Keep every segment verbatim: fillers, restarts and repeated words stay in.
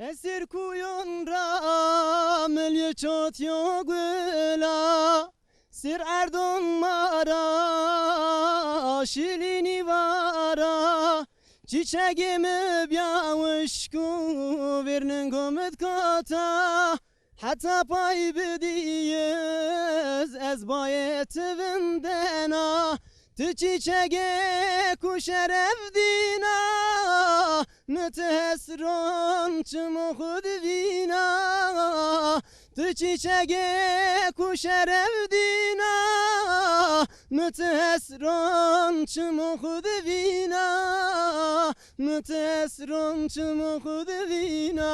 Esir kuyon ra milye çotyo gula, sir erdon mara şilini vara. Çiçegê mi bya wişk û vêrningomid kota. Heta pay bidîyiz ez bayê ti vindena. Ti çîçegê ku şerev dîna, mi ti hesron çimo xwu divîna. Ti çîçegê ku şerev dîna, mi ti hesron çimo xwu divîna. Mi ti hesron çimo xwu divîna.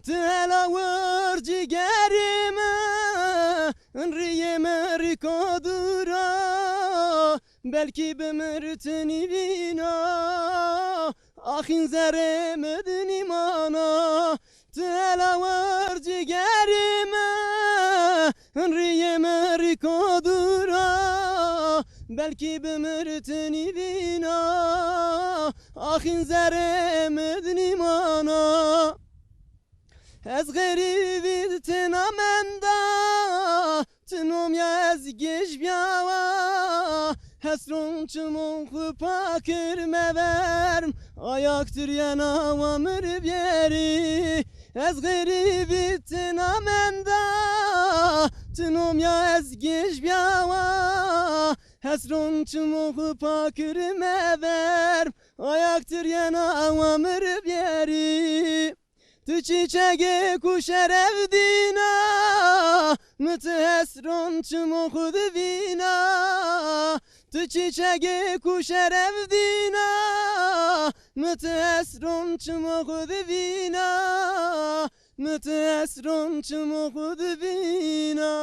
Ti hela wir cîgerê mi, in rîyê mi rîko dûr a, belkî bimir ti nîvîna, axîn zerê mi di nîmana. Ti hela wir cîgerê mi, in rîyê mi rîko dûr a, belkî bimir ti nîvîna, axîn zerê mi di nîmana. Ez xerîbî di tena menda, ti nomya ez gêj byawa. Hesron çimon xwu pakir meverm, ayak tiriyena wa mir bierî. Ez xerîbî tena menda, ti nomya ez gêj byawa. Hesron çimon xwu pakir meverm, ayak tiriyena wa mir bierî. Ti çîçegê ku şerev dîna, mi ti hesron çimo xwu divîna. Ti çîçegê ku şerev dîna, mi ti hesron çimo xwu divîna. Mi ti hesron çimo xwu divîna.